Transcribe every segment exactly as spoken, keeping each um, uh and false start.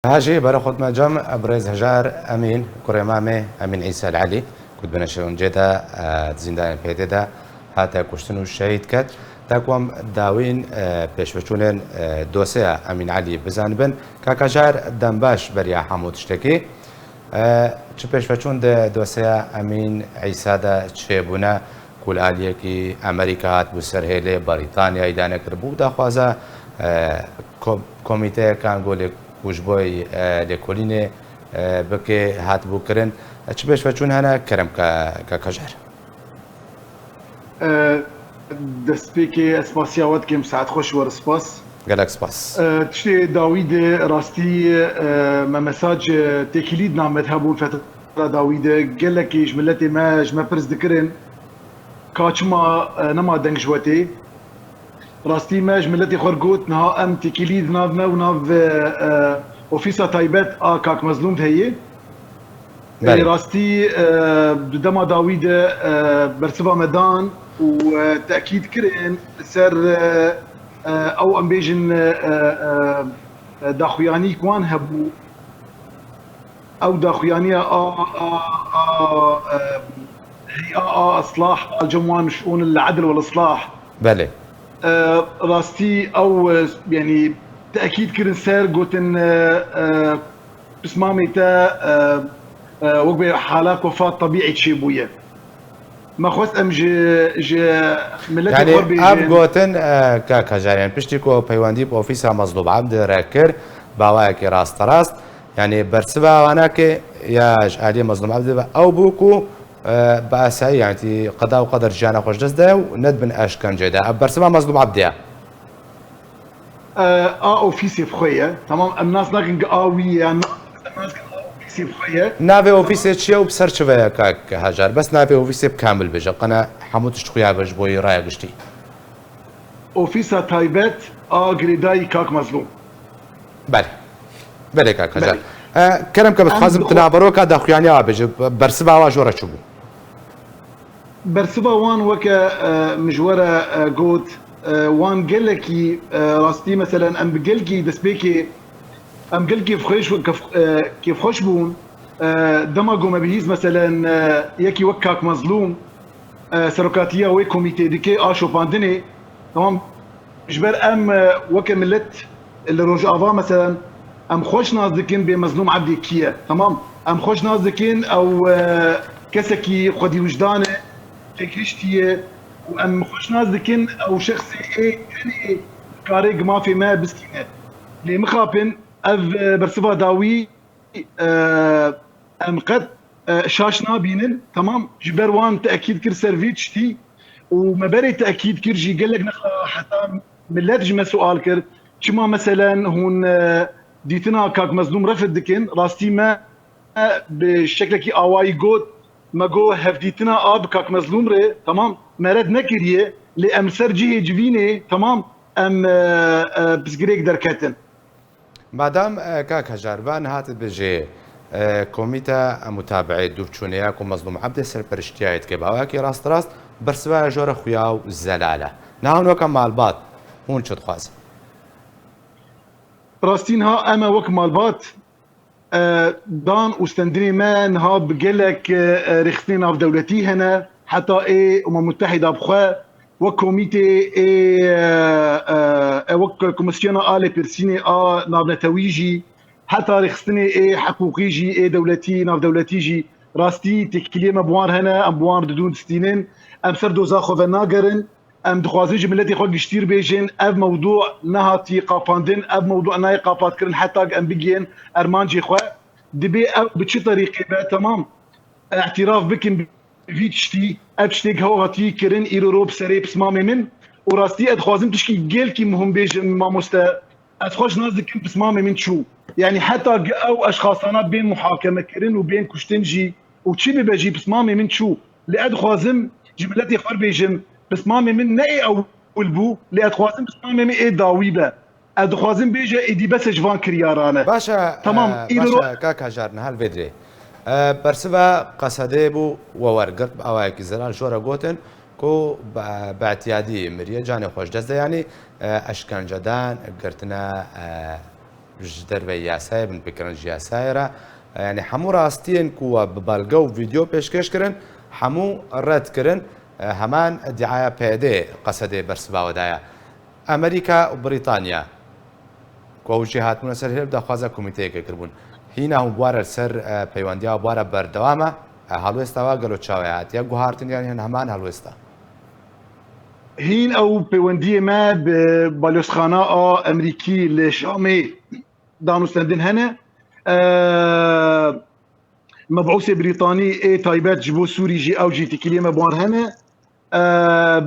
Niha jî berê xwe dime cem birêz Hejar Emîn, kurê mamê Emîn Îsa El Elî, ku di binê şêwin cê de, e, di zîndanên P Y D'ê de hate kuştin û şehîd ket. Da ku em dawîn, e, pêşveçûnên, e, dosyeya Emîn Elî bizanibin, kak Hejar, dem baş beriya hemû tiştekî. E, çi pêşveçûn di dosyeya Emîn Îsa de çêbûne, ku li aliyekî Amerîka hatibû ser hêlê, Brîtanya îdane kiribû, daxwaza, e, ko-, komîteyekan ku lê ku ji bo, e, lêkolînê, e, bike hatibû kirin. Çi pêşveçûn hene, kerem ke, kak Hejar? E, destpêkê ez spasiya we dikim, saet xweş were, spas. Gelek spas. E, tiştê dawî de rastî, e, me mesaj, e, têkilî di nav me de hebûn fetra dawî de. Gelekî ji miletê me, ji me pirs dikirin ka çima, e, nema deng ji we tê. Rastî me ji miletê xwe re got, niha em têkilî di nav me û nav, e, e, ofîsa taybet a kak Mezlûm de heye. Belê. Ê, rastî, e, di dema dawî de, e, bersiva me dan û, e, tekîd kirin li ser, e, e, ew em bêjin, e, e, e, daxuyanî ku wan hebû. Ew daxuyaniya a, a, a, e, hey'a a islah a cem wan şûn el edl wel islah. Belê. E, rastî ew, e, yanî tekîd kirin ser gotin, e, e, pismamê te, e, e, wek bê hala ku wefat tebîî çêbûye. Me xwest em ji, ji miletê Yanî xwe re ev bêjin. Gotin, e, kak Hejar, yanî piştî ku peywendî bi ofîsa Mezlûm Ebdî re kir, bi awayekî rasterast, yanî bersiva wana ke ya ji aliyê Mezlûm Ebdî ve ew bû ku, e, bi asayî, yanî tî qeda û qeder jiyana xwe ji dest de û nedibin eşkencê de. Ev bersiva Mezlûm Ebdî ye. E, a ofîsê bi xwe ye. Tamam, em nas nakin ki a wî ye, em nas, em nas nakin a ofîsê bi xwe ye. Navê ofîsê çi ye û bi ser çi ve ye, kak Hejar? Bes navê ofîsê bi kamil bêje. Qene hemû tişt xuya be ji bo raya giştî. Ofîsa taybet a girêdayî kak Mezlûm. Belê. Belê, kak Hejar. Belê. E, kerem ke, Em bixwazim dixwa- tu naveroka daxuyaniya wa bêje. Bersiva wa ji we re çi bû? Bersiva wan weke, e, min ji we re, e, got, e, wan gelekî, e, rastî, meselen, em bi gelkî destpêkê, em gelkî xweş, kef-, e, kêfxweş bûn. E, dema ku me bihîst, meselen, e, yekî wek kak Mezlûm, e, serokatiya wê komîtê dike a şopandinê, tamam, Ji ber em, e, weke milet li Rojava, meselen, em xweş nas dikin bê Mezlûm Ebdî kî ye. Temam. Em xweş nas dikin ew, e, kesekî xwedî wijdan e, têgihiştî ye û em xweş nas dikin ew şexsê ê tenê karê gi mafê me bistîne. Lê mixapin ev, e, bersiva dawî e, em qet, e, şaş nabînin. Temam, ji ber wan tekîd kir ser vî tiştî û me berê tekîd kir jî gelek nexa heta millet ji me sual kir. Çima meselen hûn, e, dîtina kak Mezlûm refid dikin? Rastî me, e, bi şeklekî awayî got, me got hevdîtina a bi kak Mezlûm re, temam, me red nekiriye, lê em li ser cihê civînê, temam, em, e, e, pirsgirêk derketin. Madam, e, kak Hejar, va niha tu dibêjê, e, komîte mutabeê dûvçûnê ya ku Mezlûm Ebdê serperiştiya wê dike, bi awayekî rasterast bersiva ya ji we re xuya û zelal e. Niha hûn weke malbat, hûn çi dixwazin? Rastî niha em e wek malbat, e, dan û stendinê me niha bi gelek, e, e, rêxistinên navdewletî hene, heta ê Umem Mutehîda bi xwe, wek komîtê ê, e, e, e, wek komîsyona a lêpirsînê a navnetewî jî, heta rêxistinê ê hiqûqî jî, ê dewletî, navdewletî jî, rastî têkiliyê me bi wan re hene, em bi wan re didûn distînin, em ser doza xwe venagerin, em dixwazin ji miletê xwe giştî re bêjin, ev mewdû nehatî qapandin, ev mewdû nayê qapatkirin heta em bigihên ermancê xwe. Dibê ew bi çi terîqê be, temam, îtiraf bikin bi vî tiştî, ev tiştê ku hew hatî kirin, îro ro bi serê pismamê min û rastî ez dixwazim tişkî gelkî muhim bêjim, mamoste, ez xweş nas dikim pismamê min çû. Yanî heta gi ew eşxasana bên muhakeme kirin û bên kuştin jî û çi bibe jî pismamê min çû. Lê ez dixwazim ji miletê xwe re bêjim, pismamê min ne ê ewil bû, lê ez dixwazim pismamê min ê dawî be. Ez dixwazim bêje êdî bes e ji van kiryaran e. Baş e, Tamam, e, îro baş ro- e, kak Hejar, niha li vê dirê. E, bersiva Qesedê bû we wergirt bi awayekî zelal ji we re gotin ku bi, bi îtiyadî miriye, canê xwe ji dest de, yanî, e, eşkencedan, girtine, e, ji derveyî yasayê bin, bikirin ji yasayê re. Yanî hemû rastiyên ku we bi belge û vîdeo pêşkêş kirin, hemû red kirin. E, heman diaya P Y D Qesedê bersiva we daye. Amerîka û Brîtanya, ku ew jî hatibûne ser hêl, daxwaza komîteyekê kiribûn. Hîna hûn bi we re li ser, e, peywendiya we bi we re berdewam e? E, helwêsta we gelo çawa ye? Hatiye guhartin yan hin heman helwêsta? Hîn ew peywendiyê me bi balyozxana a Amerîkî li Şamê danûstendin hene. E, Mebûsê Brîtanî ê taybet ji bo Sûrî jî ew jî têkiliyê me bi wan re hene. E,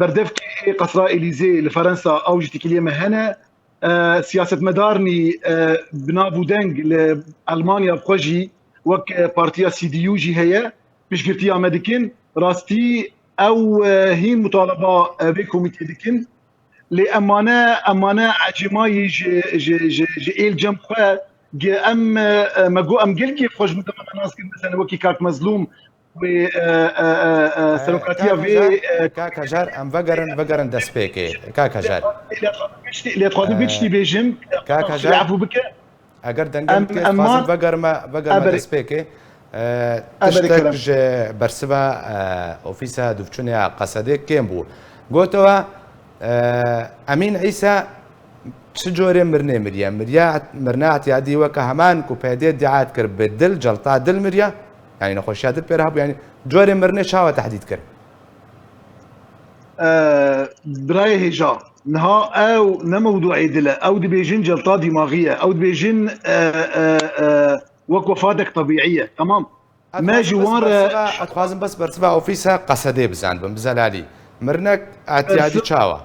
berdevkê Qesra Elîzê li Ferensa ew jî têkiliyê me hene. E, siyasetmedarnî, e, bi nav û deng li Elmanya bi xwe jî wek, e, partiya C D U jî heye, piştgirtiya me dikin. Rastî ew, e, hîn mutaleba, e, vê komîtê dikin. Lê emane, emane ecêmayî ji, ji, ji, ji êl cem xwe, gi em, e, me got em gelkî xwe ji dema me nas kir, mesela wekî kak Mezlûm wê, e, e, e, e, serokatiya Kak vê, Hajar, e, Kak Hajar, em vegerin, vegerin destpêkê. Kak Hajar. Lê dixwazim vê tiştî, lê dixwazim vê tiştî bêjim. Kak Hajar. Lê efû bike. Eger dengê Em, min tê, em dixwazim mar-, vegerime, vegerime Eberê. destpêkê. E, Eberê tiştek kerem. Ji bersiva, e, ofîsa dûvçûnê ya Qesedê kêm bû. Gotewe, e, Emîn Îsa çi corê mirinê miriye? Miriye, mirina îhtiyadî weke heman ku P Y D dîa dikir bi dil, celta dil miriye? Yanî nexweşiya dil pê re hebû? Yanî corê mirinê çawa tehdîd kir? E, birayê hêja, niha ew ne mewdûê dil e. Ew dibêjin celta dîmaxî ye. Ew dibêjin, e, e, e, wek wefatek tebîî ye. Temam. Me ji wan re Ez dixwazim bes bersiva ofîsa Qesedê bizanibim, bi zelalî. Mirinek îhtiyadî Bersi- çawa?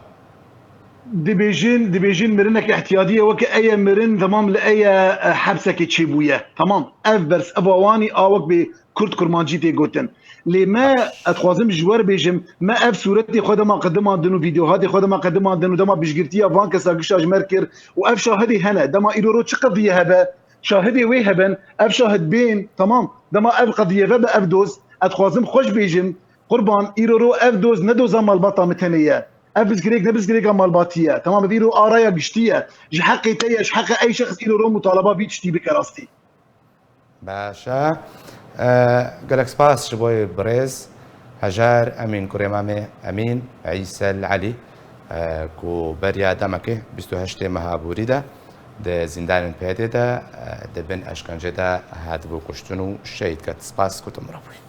Dibêjin, dibêjin mirinek îhtiyadî ye, weke eye mirin, temam li eye, e, hepsekê çêbûye. Temam. Ev bers, ev awanî awek bê Kurd kurmancî tê gotin. Lê me, ez dixwazim ji we re bêjim, me ev sûretê xwe dema qedimandin û vîdeohatê xwe dema qedimandin û dema piştgirtiya van kesa gişa ji me re kir û ev şahidê hene. Dema îro ro çi qediye hebe, şahidê wê hebin, ev şahid bên, temam. Dema ev qediye vebe ev doz, ez dixwazim xwe jî bêjim, qurban, îro ro ev doz ne doza malbata min tenê ye. Ev bizgirêk ne bizgirêka malbatî ye. Temam, ev îro a raya giştî ye. Ji heqê te ye, ji heqê ey şexs îro ro mutaleba vî tiştî bike rastî. Baş e. E, gelek spas ji bo birêz Hejar Emîn, kurê mamê Emîn, Îsel Elî, e, ku beriya demekê bîst û heştê meha borî de di zîndanên P Y D'ê de, e, di bin eşkencê de hatibû kuştin û şehîd ket. Spas ku tu min re bûyî.